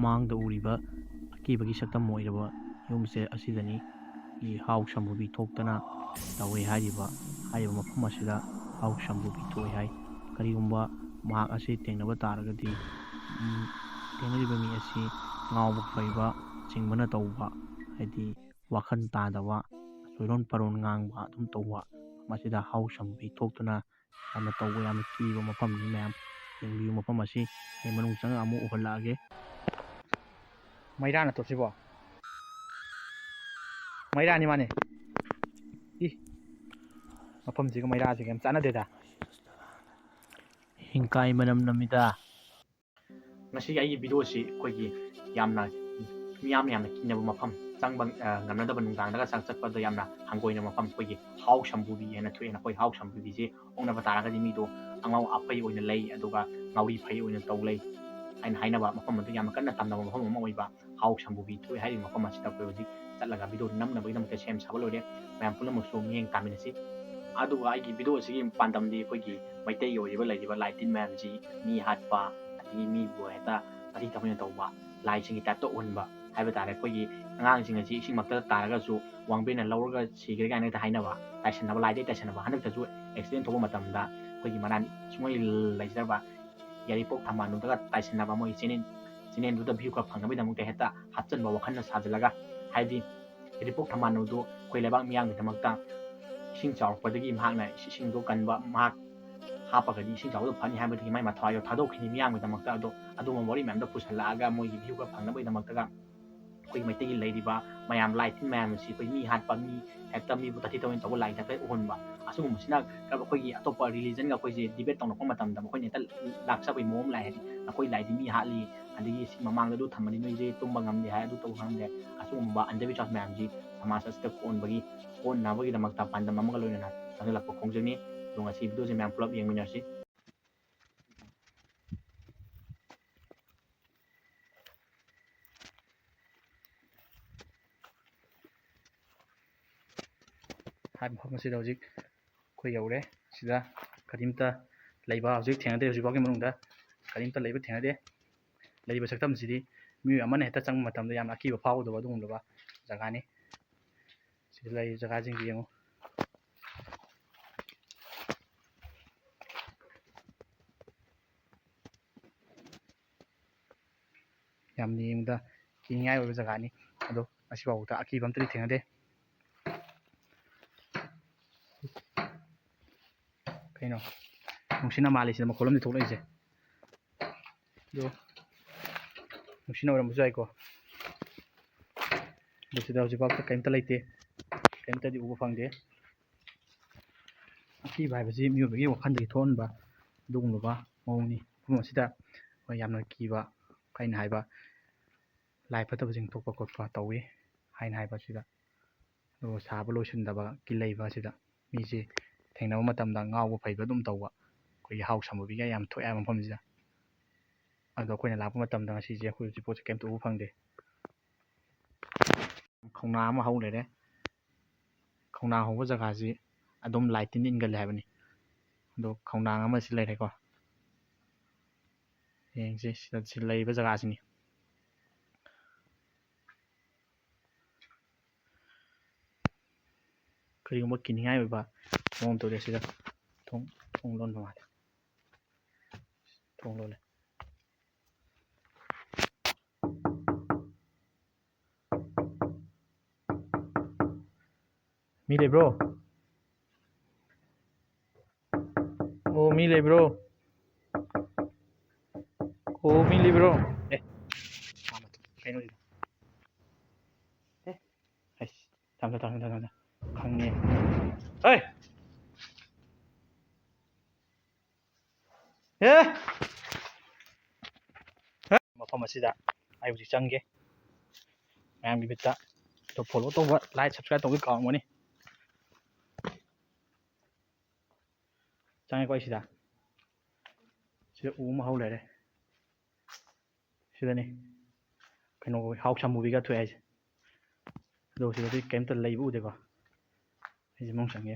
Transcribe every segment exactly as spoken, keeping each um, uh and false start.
ꯃꯃꯥꯡꯗ ꯎꯔꯤꯕ ꯑꯀꯤꯕꯒꯤ ꯁꯛꯇꯝ ꯑꯣꯏꯔꯕ ꯌꯨꯝꯁꯦ ꯑꯁꯤꯗꯅꯤ꯫ ꯍꯥꯎ ꯁꯝꯕꯨꯕꯤ ꯊꯣꯛꯇꯅ ꯇꯧꯏ ꯍꯥꯏꯔꯤꯕ, ꯍꯥꯏꯔꯤꯕ ꯃꯐꯝ ꯑꯁꯤꯗ ꯍꯥꯎ ꯁꯝꯕꯨꯕꯤ ꯊꯣꯛꯏ ꯍꯥꯏ꯫ ꯀꯔꯤꯒꯨꯝꯕ ꯃꯍꯥꯛ ꯑꯁꯤ ꯊꯦꯡꯅꯕ ꯇꯥꯔꯒꯗꯤ, ꯎꯝ, ꯊꯦꯡꯅꯔꯤꯕ ꯃꯤ ꯑꯁꯤ ꯉꯥꯎꯕ ꯐꯩꯕ ꯆꯤꯡꯕꯅ ꯇꯧꯕ, ꯍꯥꯏꯗꯤ ꯋꯥꯈꯜ ꯇꯥꯗꯕ, ꯆꯣꯏꯔꯣꯟ ꯄꯔꯣꯟ ꯉꯥꯡꯕ ꯑꯗꯨꯝ ꯇꯧꯕ, ꯃꯁꯤꯗ ꯍꯥꯎ ꯁꯝꯕꯨꯕꯤ ꯊꯣꯛꯇꯨꯅ ꯌꯥꯝꯅ ꯇꯧꯕ, ꯌꯥꯝꯅ ꯀꯤꯕ ꯃꯐꯝꯅꯤ ꯃꯌꯥꯝ꯫ ꯌꯦꯡꯕꯤꯌꯨ ꯃꯐꯝ ꯑꯁꯤ꯫ ꯑꯩ ꯃꯅꯨꯡ ꯆꯪꯉꯒ ꯑꯃꯨꯛ ꯎꯍꯜꯂꯛꯑꯒꯦ꯫ ꯃꯩꯔꯥ ꯅꯠꯇ꯭ꯔꯣ ꯁꯤꯕꯣ? ꯃꯩꯔꯥꯅꯤ ꯃꯥꯅꯦ꯫ ꯏ, ꯃꯐꯝꯁꯤꯒ ꯃꯩꯔꯥꯁꯤꯒ ꯌꯥꯝ ꯆꯥꯟꯅꯗꯦꯗ꯫ ꯍꯤꯡꯀꯥꯏ ꯃꯅꯝ ꯅꯝꯃꯤꯗ꯫ ꯉꯁꯤꯒꯤ ꯑꯩꯒꯤ ꯚꯤꯗꯤꯑꯣꯁꯤ ꯑꯩꯈꯣꯏꯒꯤ ꯌꯥꯝꯅ, ꯃꯤꯌꯥꯝꯅ ꯌꯥꯝꯅ ꯀꯤꯅꯕ ꯃꯐꯝ, ꯆꯪꯕ, ꯑ, ꯉꯝꯅꯗꯕ, ꯅꯨꯡꯗꯥꯡꯗꯒ ꯆꯥꯛ ꯆꯠꯄꯗ ꯌꯥꯝꯅ ꯍꯪꯒꯣꯏꯅꯕ ꯃꯐꯝ, ꯑꯩꯈꯣꯏꯒꯤ ꯍꯥꯎ ꯁꯝꯕꯨꯕꯤ ꯍꯥꯏꯅ ꯊꯣꯛꯑꯦꯅ꯫ ꯑꯩꯈꯣꯏ ꯍꯥꯎ ꯁꯝꯕꯨꯕꯤꯁꯦ ꯑꯣꯛꯅꯕ ꯇꯥꯔꯒꯗꯤ ꯃꯤꯗꯣ ꯑꯉꯥꯎ ꯑꯐꯩ ꯑꯣꯏꯅ ꯂꯩ, ꯑꯗꯨꯒ ꯉꯥꯎꯔꯤ ꯐꯩ ꯑꯣꯏꯅ ꯇꯧ ꯂꯩ ꯍꯥꯏꯅ ꯍꯥꯏꯅꯕ ꯃꯐꯝ ꯑꯗꯨ ꯌꯥꯝꯅ ꯀꯟꯅ ꯇꯝꯅꯕ ꯃꯐꯝ ꯑꯃ ꯑꯣꯏꯕ ꯍꯥꯎ ꯁꯝꯕꯨꯕꯤ ꯊꯣꯛꯑꯦ ꯍꯥꯏꯔꯤꯕ ꯃꯐꯝ ꯑꯁꯤꯗ ꯑꯩꯈꯣꯏ ꯍꯧꯖꯤꯛ ꯆꯠꯂꯒ ꯚꯤꯗꯤꯑꯣ ꯅꯝꯅꯕꯒꯤꯗꯃꯛꯇ ꯁꯦꯝ ꯁꯥꯕ ꯂꯣꯏꯔꯦ꯫ ꯃꯌꯥꯝ ꯄꯨꯝꯅꯃꯛꯁꯨ ꯃꯤꯠꯌꯦꯡ ꯇꯥꯃꯤꯟꯅꯁꯤ꯫ ꯑꯗꯨꯒ ꯑꯩꯒꯤ ꯚꯤꯗꯤꯑꯣ ꯑꯁꯤꯒꯤ ꯄꯥꯟꯗꯝꯗꯤ ꯑꯩꯈꯣꯏꯒꯤ ꯃꯩꯇꯩꯒꯤ ꯑꯣꯏꯔꯤꯕ ꯂꯩꯔꯤꯕ ꯂꯥꯏ ꯇꯤꯟ ꯃꯌꯥꯝꯁꯤ ꯃꯤ ꯍꯥꯠꯄ, ꯑꯗꯒꯤ ꯃꯤꯕꯨ ꯍꯦꯛꯇ ꯇꯥꯊꯤ ꯇꯥꯑꯣꯏꯅ ꯇꯧꯕ, ꯂꯥꯏꯁꯤꯡꯒꯤ ꯇꯥꯏꯞꯇ ꯎꯍꯟꯕ ꯍꯥꯏꯕ ꯇꯥꯔꯦ꯫ ꯑꯩꯈꯣꯏꯒꯤ ꯑꯉꯥꯡꯁꯤꯡ ꯑꯁꯤ ꯏꯁꯤꯡꯃꯛꯇ ꯇꯥꯔꯒꯁꯨ ꯋꯥꯡꯕ꯭ꯔꯦꯟꯅ ꯂꯧꯔꯒ ꯁꯤꯈ꯭ꯔꯦ ꯀꯥꯏꯅ ꯍꯦꯛꯇ ꯍꯥꯏꯅꯕ, ꯇꯥꯏꯁꯟꯅꯕ, ꯂꯥꯏꯗꯒꯤ ꯇꯥꯏꯁꯟꯅꯕ꯫ ꯍꯟꯗꯛꯇꯁꯨ ꯑꯦꯛꯁꯤꯗꯦꯟ ꯊꯣꯛꯄ ꯃꯇꯝꯗ ꯑꯩꯈꯣꯏꯒꯤ ꯃꯔꯥꯜ ꯁꯨꯡꯂꯩ ꯂꯩꯖꯗꯕ ꯌꯥꯏꯔꯤꯄꯣꯛ ꯊꯝꯕꯥꯜꯅꯨꯗꯒ ꯇꯥꯏꯁꯟꯅꯕ, ꯃꯣꯏ ꯆꯦꯅꯦꯜ, ꯆꯦꯅꯦꯜꯗꯨꯗ ꯚ꯭ꯌꯨ ꯈꯔ ꯐꯪꯅꯕꯒꯤꯗꯃꯛꯇ ꯍꯦꯛꯇ ꯍꯥꯞꯆꯤꯟꯕ ꯋꯥꯈꯜꯅ ꯁꯥꯖꯤꯜꯂꯒ, ꯍꯥꯏꯗꯤ ꯌꯥꯏꯔꯤꯄꯣꯛ ꯊꯝꯕꯥꯜꯅꯨꯗꯨ ꯑꯩꯈꯣꯏ ꯂꯩꯕꯥꯛ ꯃꯤꯌꯥꯝꯒꯤꯗꯃꯛꯇ ꯏꯁꯤꯡ ꯆꯥꯎꯔꯛꯄꯗꯒꯤ ꯃꯍꯥꯛꯅ ꯏꯁꯤꯡꯗꯣ ꯀꯟꯕ, ꯃꯍꯥꯛ ꯍꯥꯞꯄꯒꯗꯤ ꯏꯁꯤꯡ ꯆꯥꯎꯕꯗꯣ ꯐꯅꯤ ꯍꯥꯏꯕꯗꯒꯤ ꯃꯥꯏ ꯃꯊ꯭ꯋꯥꯏꯗꯣ ꯊꯥꯗꯣꯛꯈꯤꯅꯤ ꯃꯤꯌꯥꯝꯒꯤꯗꯃꯛꯇ꯫ ꯑꯗꯣ ꯑꯗꯨꯒꯨꯝꯕ ꯋꯥꯔꯤ ꯃꯌꯥꯝꯗꯣ ꯄꯨꯁꯜꯂꯛꯑꯒ ꯃꯣꯏꯒꯤ ꯚ꯭ꯌꯨ ꯈꯔ ꯐꯪꯅꯕꯒꯤꯗꯃꯛꯇꯒ ꯑꯩꯈꯣꯏꯒꯤ ꯃꯩꯇꯩꯒꯤ ꯂꯩꯔꯤꯕ ꯃꯌꯥꯝ ꯂꯥꯏ ꯇꯤꯟ ꯃꯌꯥꯝ ꯑꯁꯤ ꯑꯩꯈꯣꯏ ꯃꯤ ꯍꯥꯠꯄ, ꯃꯤ ꯍꯦꯛꯇ ꯃꯤꯕꯨ ꯇꯥꯊꯤ ꯇꯥꯑꯣꯏꯅ ꯇꯧꯕ ꯂꯥꯏ ꯇꯥꯏꯞꯇ ꯎꯍꯟꯕ, ꯑꯁꯤꯒꯨꯝꯕꯁꯤꯅ ꯑꯩꯈꯣꯏꯒꯤ ꯑꯇꯣꯞꯄ ꯔꯤꯂꯤꯖꯟꯒ ꯑꯩꯈꯣꯏꯁꯦ ꯗꯤꯕꯦꯠ ꯇꯧꯅꯔꯛꯄ ꯃꯇꯝꯗ ꯃꯈꯣꯏꯅ ꯍꯦꯛꯇ ꯂꯥꯛꯆꯕꯒꯤ ꯃꯑꯣꯡ ꯑꯃ ꯂꯥꯛꯑꯦ꯫ ꯍꯥꯏꯗꯤ ꯑꯩꯈꯣꯏ ꯂꯥꯏꯗꯤ ꯃꯤ ꯍꯥꯠꯂꯤ, ꯑꯗꯒꯤ ꯁꯤ ꯃꯃꯥꯡꯗ ꯑꯗꯨ ꯊꯝꯃꯗꯤ ꯅꯣꯏꯁꯦ ꯇꯨꯝꯕ ꯉꯝꯗꯦ ꯍꯥꯏ, ꯑꯗꯨ ꯇꯧꯕ ꯉꯝꯗꯦ, ꯑꯁꯤꯒꯨꯝꯕ ꯑꯟꯗꯕꯤꯁ꯭ꯋꯥꯁ ꯃꯌꯥꯝꯁꯤ ꯁꯃꯥꯖ ꯑꯁꯤꯗ ꯀꯣꯟꯕꯒꯤ, ꯀꯣꯟꯅꯕꯒꯤꯗꯃꯛꯇ ꯄꯥꯟꯗꯝ ꯑꯃꯒ ꯂꯣꯏꯅꯅ ꯆꯪꯁꯤꯜꯂꯛꯄ ꯈꯣꯡꯖꯪꯅꯤ꯫ ꯑꯗꯣ ꯉꯁꯤ ꯚꯤꯗꯤꯑꯣꯁꯦ ꯃꯌꯥꯝ ꯄꯨꯂꯞ ꯌꯦꯡꯃꯤꯟꯅꯔꯁꯤ꯫ ꯍꯥꯏꯔꯤꯕ ꯃꯐꯝ ꯑꯁꯤꯗ ꯍꯧꯖꯤꯛ ꯑꯩꯈꯣꯏ ꯌꯧꯔꯦ꯫ ꯁꯤꯗ ꯀꯔꯤꯝꯇ ꯂꯩꯕ ꯍꯧꯖꯤꯛ ꯊꯦꯡꯅꯗꯦ꯫ ꯍꯧꯖꯤꯛꯐꯥꯎꯒꯤ ꯃꯅꯨꯡꯗ ꯀꯔꯤꯝꯇ ꯂꯩꯕ ꯊꯦꯡꯅꯗꯦ꯫ ꯂꯩꯔꯤꯕ ꯁꯛꯇꯝꯁꯤꯗꯤ ꯃꯤꯑꯣꯏ ꯑꯃꯅ ꯍꯦꯛꯇ ꯆꯪꯕ ꯃꯇꯝꯗ ꯌꯥꯝꯅ ꯑꯀꯤꯕ ꯐꯥꯎꯒꯗꯕ ꯑꯗꯨꯒꯨꯝꯂꯕ ꯖꯒꯥꯅꯤ꯫ ꯁꯤꯗ ꯂꯩꯔꯤꯕ ꯖꯒꯥꯁꯤꯡꯁꯤ ꯌꯦꯡꯉꯨ꯫ ꯌꯥꯝꯅ ꯌꯦꯡꯕꯗ ꯀꯤꯅꯤꯡꯉꯥꯏ ꯑꯣꯏꯕ ꯖꯒꯥꯅꯤ꯫ ꯑꯗꯣ ꯉꯁꯤꯐꯥꯎꯕꯗ ꯑꯀꯤꯕ ꯑꯝꯇꯗꯤ ꯊꯦꯡꯅꯗꯦ꯫ ꯀꯩꯅꯣ? ꯅꯨꯡꯁꯤꯠꯅ ꯃꯥꯜꯂꯤꯁꯤꯗ ꯃꯈꯣꯜ ꯑꯃꯗꯤ ꯊꯣꯛꯂꯛꯏꯁꯦ꯫ ꯑꯗꯣ ꯅꯨꯡꯁꯤꯠꯅ ꯑꯣꯏꯔꯝꯕꯁꯨ ꯌꯥꯏꯀꯣ꯫ ꯑꯗꯣ ꯁꯤꯗ ꯍꯧꯖꯤꯛꯐꯥꯎꯗ ꯀꯔꯤꯝꯇ ꯂꯩꯇꯦ, ꯀꯔꯤꯝꯇꯗꯤ ꯎꯕ ꯐꯪꯗꯦ꯫ ꯑꯀꯤꯕ ꯍꯥꯏꯕꯁꯤ ꯃꯤꯑꯣꯏꯕꯒꯤ ꯋꯥꯈꯜꯗꯒꯤ ꯊꯣꯛꯍꯟꯕ ꯑꯗꯨꯒꯨꯝꯂꯕ ꯃꯑꯣꯡꯅꯤ꯫ ꯃꯐꯝ ꯑꯁꯤꯗ ꯑꯩꯈꯣꯏ ꯌꯥꯝꯅ ꯀꯤꯕ, ꯑꯩꯅ ꯍꯥꯏꯕ, ꯂꯥꯏ ꯐꯠꯇꯕꯁꯤꯡ ꯊꯣꯛꯄ ꯈꯣꯠꯄ ꯇꯧꯏ ꯍꯥꯏꯅ ꯍꯥꯏꯕ ꯑꯁꯤꯗ꯫ ꯑꯗꯨꯒ ꯁꯥꯕ ꯂꯣꯏꯁꯤꯟꯗꯕ ꯀꯤ ꯂꯩꯕ ꯑꯁꯤꯗ ꯃꯤꯁꯦ ꯊꯦꯡꯅꯕ ꯃꯇꯝꯗ ꯉꯥꯎꯕ ꯐꯩꯕ ꯑꯗꯨꯝ ꯇꯧꯕ, ꯑꯩꯈꯣꯏꯒꯤ ꯍꯥꯎ ꯁꯝꯕꯨꯕꯤꯒ ꯌꯥꯝ ꯊꯣꯛꯑꯦ ꯍꯥꯏꯕ ꯃꯐꯝꯁꯤꯗ꯫ ꯑꯗꯣ ꯑꯩꯈꯣꯏꯅ ꯂꯥꯛꯄ ꯃꯇꯝꯗ ꯉꯁꯤꯁꯦ ꯑꯩꯈꯣꯏ ꯍꯧꯖꯤꯛ ꯄꯣꯠꯁꯦ ꯀꯩꯝꯇ ꯎꯕ ꯐꯪꯗꯦ꯫ ꯈꯣꯡꯅꯥꯡ ꯑꯃ ꯍꯧ ꯂꯩꯔꯦ꯫ ꯈꯣꯡꯅꯥꯡ ꯍꯧꯕ ꯖꯒꯥꯁꯤ ꯑꯗꯨꯝ ꯂꯥꯏ ꯇꯤꯟ ꯏꯟꯒꯜꯂꯦ ꯍꯥꯏꯕꯅꯤ꯫ ꯑꯗꯣ ꯈꯣꯡꯅꯥꯡ ꯑꯃꯁꯤ ꯂꯩꯔꯦꯀꯣ꯫ ꯌꯦꯡꯁꯤ, ꯁꯤꯗ, ꯁꯤ ꯂꯩꯔꯤꯕ ꯖꯒꯥꯁꯤꯅꯤ꯫ ꯀꯔꯤꯒꯨꯝꯕ ꯀꯤꯅꯤꯡꯉꯥꯏ ꯑꯣꯏꯕ ꯃꯑꯣꯡ ꯇꯧꯔꯦ꯫ ꯁꯤꯗ ꯊꯣꯡ, ꯊꯣꯡ ꯂꯣꯟꯕ ꯃꯥꯜꯂꯦ꯫ ꯊꯣꯡ ꯂꯣꯜꯂꯦ꯫ ꯃꯤ ꯂꯩꯕ꯭ꯔꯣ? ꯑꯣ, ꯃꯤ ꯂꯩꯕ꯭ꯔꯣ? ꯑꯣ, ꯃꯤ ꯂꯩꯕ꯭ꯔꯣ? ꯑꯦ, ꯀꯩꯅꯣ? ꯑꯦ, ꯑꯩꯁ, ꯊꯝ, ꯊꯝ, ꯊꯝ, ꯊꯝ, ꯊꯝ, ꯊꯝ꯫ ꯈꯪꯉꯦ꯫ ꯍꯩ! ꯑꯦ! ꯃꯐꯝ ꯑꯁꯤꯗ ꯑꯩ ꯍꯧꯖꯤꯛ ꯆꯪꯒꯦ꯫ ꯃꯌꯥꯝꯒꯤ ꯃꯤꯠꯇ ꯑꯗꯣ follow ꯇꯧꯕ, like, subscribe ꯇꯧꯕꯒꯤ ꯀꯥꯎꯔꯝꯒꯅꯤ꯫ ꯆꯪꯉꯦꯀꯣ ꯑꯩ ꯁꯤꯗ꯫ ꯁꯤꯗ ꯎ ꯑꯃ ꯍꯧ ꯂꯩꯔꯦ꯫ ꯁꯤꯗꯅꯤ ꯀꯩꯅꯣ ꯍꯥꯎ ꯁꯝꯕꯨꯕꯤꯒ ꯊꯣꯛꯑꯦ ꯍꯥꯏꯁꯦ꯫ ꯑꯗꯣ ꯁꯤꯗꯗꯤ ꯀꯩꯝꯇ ꯂꯩꯕ ꯎꯗꯦꯀꯣ꯫ ꯑꯩꯁꯦ ꯃꯅꯨꯡ ꯆꯪꯒꯦ꯫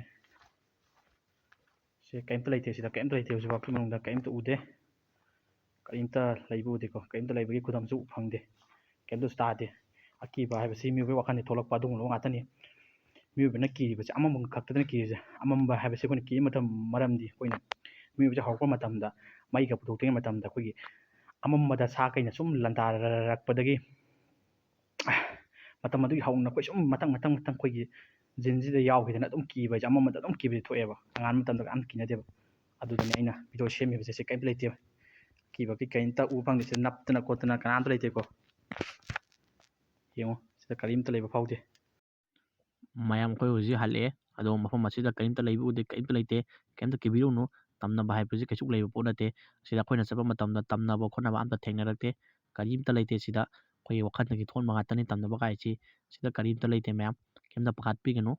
ꯁꯤ ꯀꯩꯝꯇ ꯂꯩꯇꯦ, ꯁꯤꯗ ꯀꯩꯝꯇ ꯂꯩꯇꯦ, ꯍꯧꯖꯤꯛꯐꯥꯎꯒꯤ ꯃꯅꯨꯡꯗ ꯀꯩꯝꯇ ꯎꯗꯦ꯫ ꯀꯔꯤꯝꯇ ꯂꯩꯕ ꯎꯗꯦꯀꯣ꯫ ꯀꯔꯤꯝꯇ ꯂꯩꯕꯒꯤ ꯈꯨꯗꯝꯁꯨ ꯐꯪꯗꯦ꯫ ꯀꯔꯤꯝꯇꯁꯨ ꯇꯥꯗꯦ꯫ ꯑꯀꯤꯕ ꯍꯥꯏꯕꯁꯤ ꯃꯤꯑꯣꯏꯕꯒꯤ ꯋꯥꯈꯜꯗ ꯊꯣꯛꯂꯛꯄ ꯑꯗꯨꯒꯨꯝꯂꯕ ꯉꯥꯛꯇꯅꯤ꯫ ꯃꯤꯑꯣꯏꯕꯅ ꯀꯤꯔꯤꯕꯁꯦ ꯑꯃꯝꯕ ꯈꯛꯇꯗꯅ ꯀꯤꯔꯤꯁꯦ꯫ ꯑꯃꯝꯕ ꯍꯥꯏꯕꯁꯤ ꯑꯩꯈꯣꯏꯅ ꯀꯤꯕ ꯃꯇꯝ, ꯃꯔꯝꯗꯤ ꯑꯩꯈꯣꯏꯅ ꯃꯤꯑꯣꯏꯕꯁꯦ ꯍꯧꯔꯛꯄ ꯃꯇꯝꯗ, ꯃꯩꯒ ꯄꯨꯊꯣꯛꯇ꯭ꯔꯤꯉꯩ ꯃꯇꯝꯗ, ꯑꯩꯈꯣꯏꯒꯤ ꯑꯃꯝꯕꯗ ꯁꯥ ꯀꯩꯅ ꯁꯨꯝ ꯂꯥꯟꯗꯥꯔꯛꯄꯗꯒꯤ ꯃꯇꯝ ꯑꯗꯨꯒꯤ ꯍꯧꯅ ꯑꯩꯈꯣꯏ ꯁꯨꯝ ꯃꯊꯪ, ꯃꯊꯪ, ꯃꯊꯪ ꯑꯩꯈꯣꯏꯒꯤ ꯖꯤꯟꯁꯤꯗ ꯌꯥꯎꯈꯤꯗꯅ ꯑꯗꯨꯝ ꯀꯤꯕ ꯍꯥꯏꯁꯦ, ꯑꯃꯝꯕꯗ ꯑꯗꯨꯝ ꯀꯤꯕꯁꯦ ꯊꯣꯛꯑꯦꯕ꯫ ꯑꯉꯥꯟꯕ ꯃꯇꯝꯗ ꯀꯅꯥꯝ ꯀꯤꯅꯗꯦꯕ꯫ ꯑꯗꯨꯗꯅꯦ ꯑꯩꯅ ꯚꯤꯗꯤꯑꯣ ꯁꯦꯝꯃꯤꯕꯁꯦ꯫ ꯁꯤ ꯀꯔꯤꯝꯇ ꯂꯩꯇꯦꯕ꯫ ꯀꯤꯕꯒꯤ ꯀꯔꯤꯝꯇ ꯎꯕ ꯐꯪꯗꯦ꯫ ꯁꯤꯗ ꯅꯞꯇꯅ ꯈꯣꯠꯇꯅ ꯀꯅꯥꯝꯇ ꯂꯩꯇꯦꯀꯣ꯫ ꯌꯦꯡꯉꯣ, ꯁꯤꯗ ꯀꯔꯤꯝꯇ ꯂꯩꯕ ꯐꯥꯎꯗꯦ꯫ ꯃꯌꯥꯝ ꯑꯩꯈꯣꯏ ꯍꯧꯖꯤꯛ ꯍꯜꯂꯛꯑꯦ꯫ ꯑꯗꯣ ꯃꯐꯝ ꯑꯁꯤꯗ ꯀꯔꯤꯝꯇ ꯂꯩꯕ ꯎꯗꯦ, ꯀꯔꯤꯝꯇ ꯂꯩꯇꯦ꯫ ꯀꯔꯤꯝꯇ ꯀꯤꯕꯤꯔꯨꯅꯨ꯫ ꯇꯝꯅꯕ ꯍꯥꯏꯕꯁꯤ ꯀꯩꯁꯨ ꯂꯩꯕ ꯄꯣꯠ ꯅꯠꯇꯦ꯫ ꯁꯤꯗ ꯑꯩꯈꯣꯏꯅ ꯆꯠꯄ ꯃꯇꯝꯗ ꯇꯝꯅꯕ ꯈꯣꯠꯅꯕ ꯑꯝꯇ ꯊꯦꯡꯅꯔꯛꯇꯦ꯫ ꯀꯔꯤꯝꯇ ꯂꯩꯇꯦ ꯁꯤꯗ꯫ ꯑꯩꯈꯣꯏꯒꯤ ꯋꯥꯈꯜꯗꯒꯤ ꯊꯣꯛꯍꯟꯕ ꯉꯥꯛꯇꯅꯤ ꯇꯝꯅꯕ ꯀꯥꯏꯁꯤ꯫ ꯁꯤꯗ ꯀꯔꯤꯝꯇ ꯂꯩꯇꯦ ꯃꯌꯥꯝ꯫ ꯀꯔꯤꯝꯇ ꯄꯥꯈꯠꯄꯤꯒꯅꯨ꯫